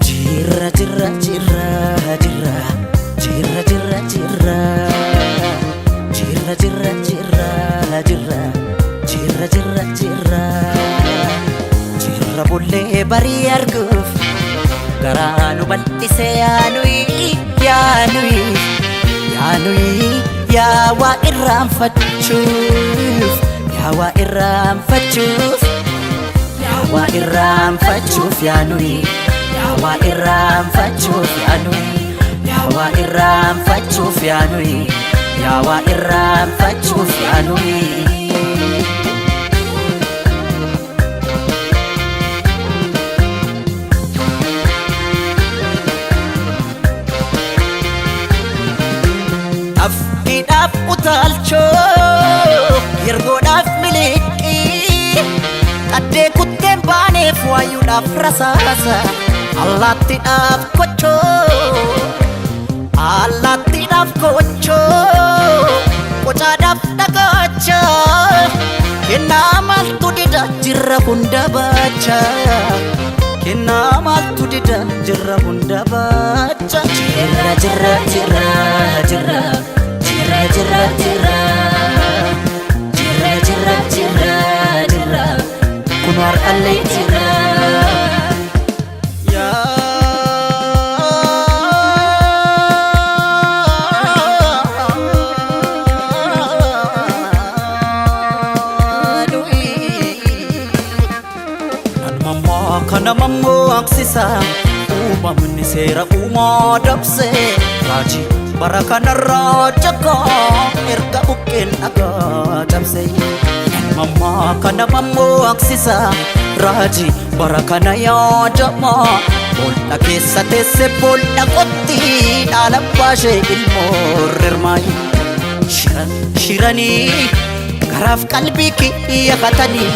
Jirra jirra jirra jirra jirra jirra jirra jirra jirra jirra jirra jirra jirra jirra jirra bullee barii arguuf garaa nu bal'ise yaanuyi yaanuyi yaanuyi yaa waa irraanfachuuf yaa waa irraanfachuuf yaa waa irraanfachuuf yaanuyi yaa waa irraanfachuuf yaanuyi yaa waa irraanfachuuf yaanuyi yaa waa irraanfachuuf yaanuyi. Affiidhaaf utaalchoo yergoodhaaf miliqii qaddee kutteen baaneef waayuudhaaf rasaasa allaattiidhaaf kochoo allaattiidhaaf kochoo qocaadhaaf dhagaacha kennaa maaltu dida jirra hunda baacha kennaa maaltu dida jirra hunda baacha jirra jirra jirra jirra jirra jirra jirra jirra jirra jirra jirra kun har'allee jirra. Namammaa kana mammaksisa uumamni seera uumaa dabse raajii bara kanarraa jakaa erga buqqeen dhagaa cabse. Namammaa kana mammaksisa raajii bara kana yaadama bool'a keessa teesse bool'a qotti dhaala baashee ilmoo rirmaayi. Shiran shiranii garaaf qalbii kiyya katanii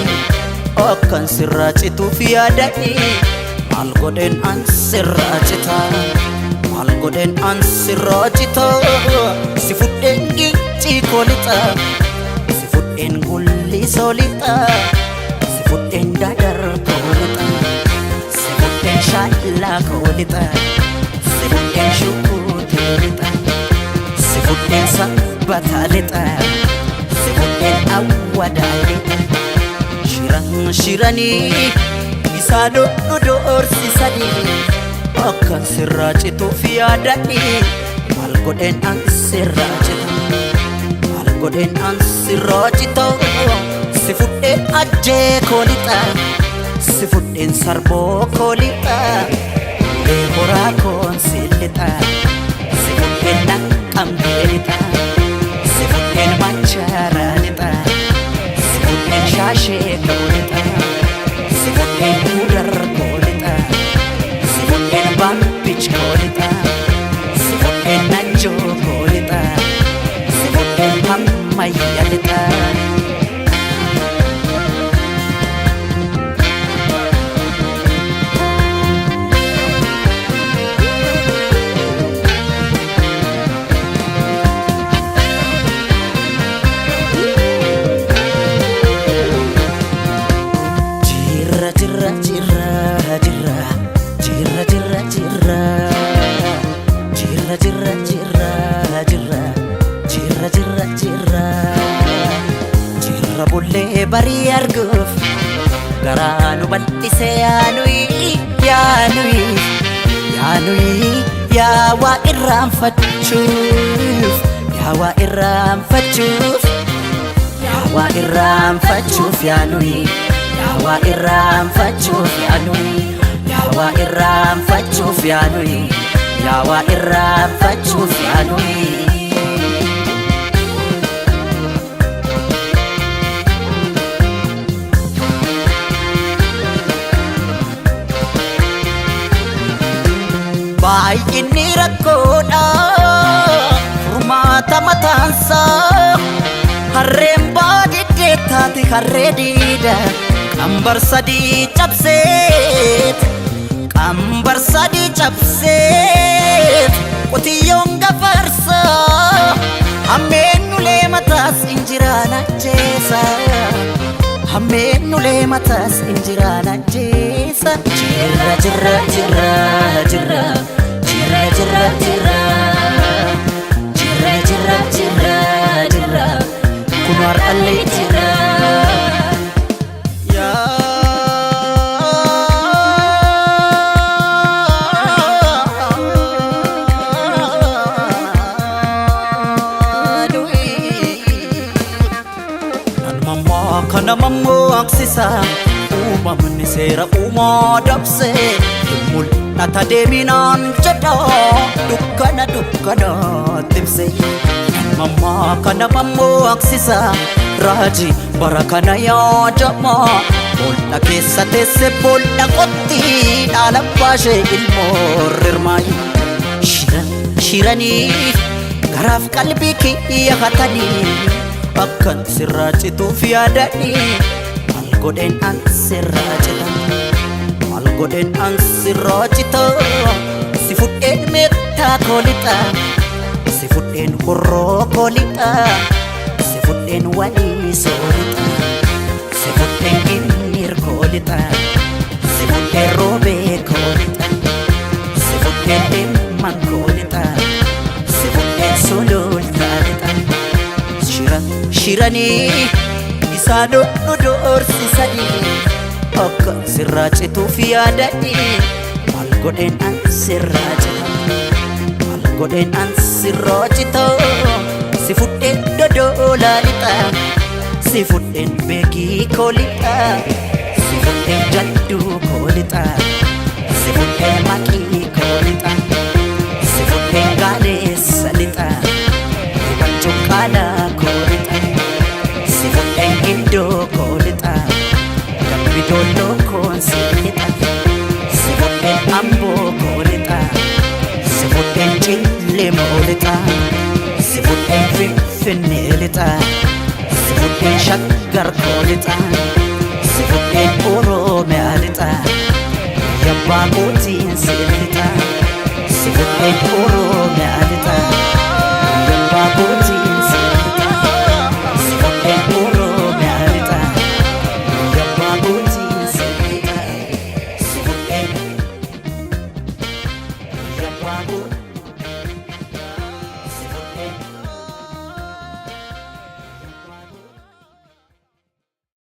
akkan sirraa cituuf yaadanii maal godheen an sirraa cita maal godheen an sirraa cita si fudheen gincii koo lixa si fudheen gullisoo lixa si fudheen dadar koo lixa si fudheen shaallaa koo lixa si fudheen shukuutee lixa si fudheen sabbataa lixa si fudheen awwadaa lixa. Shiran shiranii isaan nu doorsisanii akkan sirraa cituuf yaadanii maal godheen an sirraa cita maal godheen an sirraa cita si fudheen ajjee koo lixa si fudheen sarboo koo lixa ulee horaa koon si lixa si fudheen naqqamtee lixa si fudheen machaaraa lixa. Si fudheen shaashee koo lixa si fudheen gudar koo lixa si fudheen baabbich koo lixa si fudheen najjoo koo lixa si fudheen hammayya lixa. Jirra jirra jirra jirra jirra jirra jirra jirra jirra jirra jirra jirra jirra jirra jirra bullee barii arguuf garaa nu bal'ise yaanuyi yaanuyi yaanuyi yaa waa irraanfachuuf yaa waa irraanfachuuf yaa waa irraanfachuuf yaanuyi yaa waa irraanfachuuf yaanuyi yaa waa irraanfachuuf yaanuyi yaa waa irraanfachuuf yaanuyi. Baay'inni rakkoodha furmaata mataansaa. Harreen baadiddee taate harree diida qambar sadii cabseet, qambar sadii cabseet qotiyyoon gafarsaa. Hammeen ulee mataas injiraan ajjeesa, hammeen ulee mataas injiraan ajjeesa. Jirra jirra jirra jirra jirra jirra jirra jirra jirra jirra jirra kun har'allee jira. Nan kana mammaksisa, uumamni seera uumaa dabse mul'ata deeminaan jedha dukkana dukkana timse. Mammaa kana mammaksisa, raajii bara kana yaadama bool'a keessa teesse bool'a qotti dhaala baashee ilmoo rirmaayi. Shiran shiranii garaaf qalbii kiyya hatanii akkan sirraa cituuf yaadanii maal godheen an sirraa cita, maal godheen an sirraa cita? Si fudheen meettaa koolixa, si fudheen horroo koolixa, si fudheen walii soolixa, si fudheen ginniir koolixa, si fudheen roobee koolixa, si fudheen dhimman koolixa, si fudheen sulultaa lixa. Shira shiranii isaan nu doorsisanii akka sirraa cituuf yaadanii maal godheen an sirraa cita, maal godheen an sirraa cita? Si fudheen dodoolaa lixa, si fudheen beekii koo lixa, si fudheen jadduu koo lixa, si fudheen maqii koo lixa, si fudheen gaaleessa lixa, dhibanchuu qaalaa koo lixa, si fudheen gindoo koo lixa, dambi doolloo koon si lixa, si fudheen amboo koo lixa, si fudheen cillemoo lixa, si fudheen finfinnee lixa, si fudheen shaggar koo lixa.